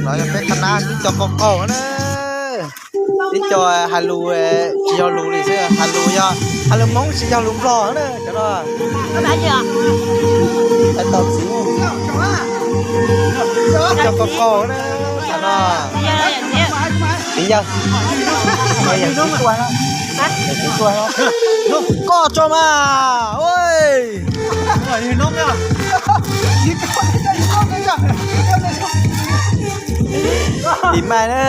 No yog peb qhab nab tib co qaug qaug na. Tib co hais lus tsis yog lus li xwb, hais lus yog, hais lus Hmoob tsis yog lus Nplog na cov no. Hais tau txiv, tib co qaug qaug na cov no. Txiv yawg, yawm txiv tuaj, yawm txiv tuaj. Koj tso mas. Ib mai na.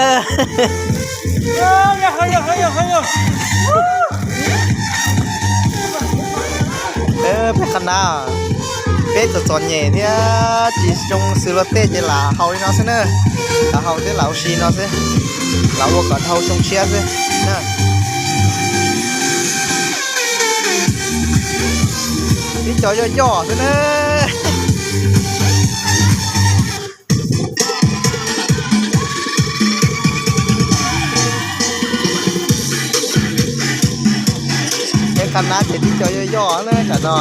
Peb qhab nab, peb txom txom nyem thiab tsis zoo xws luag tej ces lam haus li no xwb na. Lam haus thiab lam ua si no xwb, lam ua kom dhau xyoo tshiab xwb na. Tib co yoj yoj xwb na. Peb qhab nab ces tib co yoj yoj na tam no.